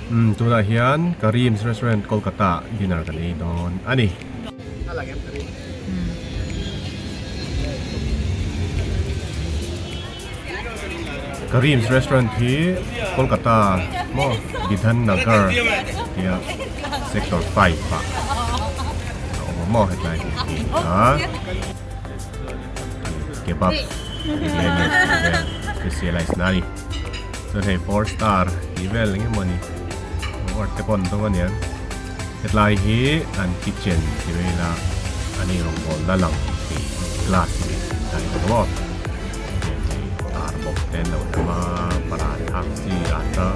Umm tunah hian Karim's restaurant Kolkata ah dinner kan ei dawn a ni. Karim's restaurant hi Kolkata maw Bidhan Nagar tia sector 5 ah a awm a maw hetlai hi hi a kebab biryani tih vel specialize na a ni chuan hei 4 star tih vel eng emawni award te pawh an dawng aniang hetlai hi an kitchen ti vela an eirawngbawl na lang thei glass hi tlai hi maw hei tar bawk te an lo hlem a paratha ang chi atta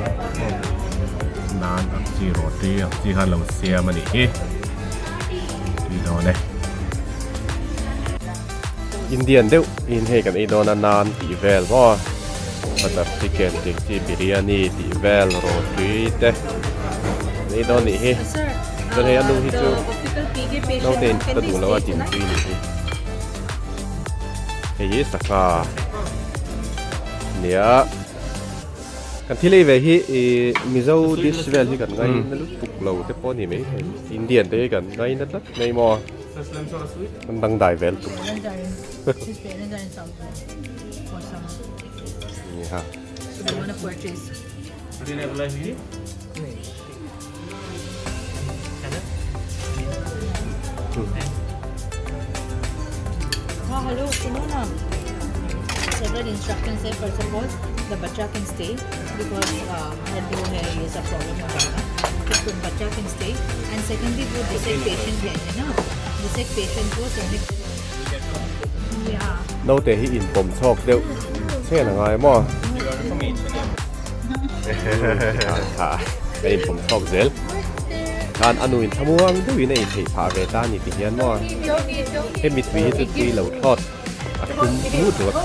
naan ang chi roti ang chi kha an lo siam a nih hi tui dawn e. Indian deuh in hei kan ei dawn a naan tih vel maw butter chicken tih chi biryani tih vel roti te kan ei dawn nih hi chuan hei a nu hi chu naute in ka duh lo a din pui nih hi hei hi sangha nia kan thil ei ve hi ih mizo dish vel hi kan ngai na lutuk lo te pawh a ni mai thei Indian te hi kan ngai na tlat mai maw. An dangdai vel tuk. Nia. Hello, suno na. Several instructions hai first of all the bacha can stay because हड्डी है ये सब problem हो जाएगा तो बच्चा can stay and secondly वो जैसे पेशेंट है है ना जैसे पेशेंट को Naute hi in pawm chhawk deuh chen a ngai maw? Tha a in pawm chhawk zel. Khan a nu in thlamuang deuhin a in theih phah ve ta a ni ti hian maw? He mitui hi chu tui lo thlawt a tum mut ringawt.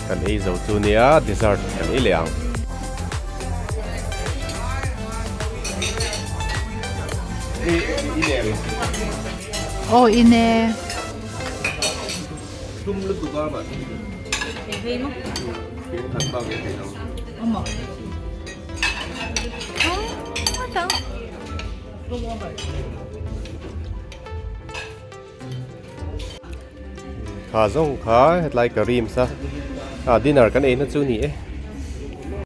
Kan ei zo chu nia dessert kan ei leh ang. Aw in e. Kha zawng kha hetlai ka rim sa ah dinner kan ei na chu ni e.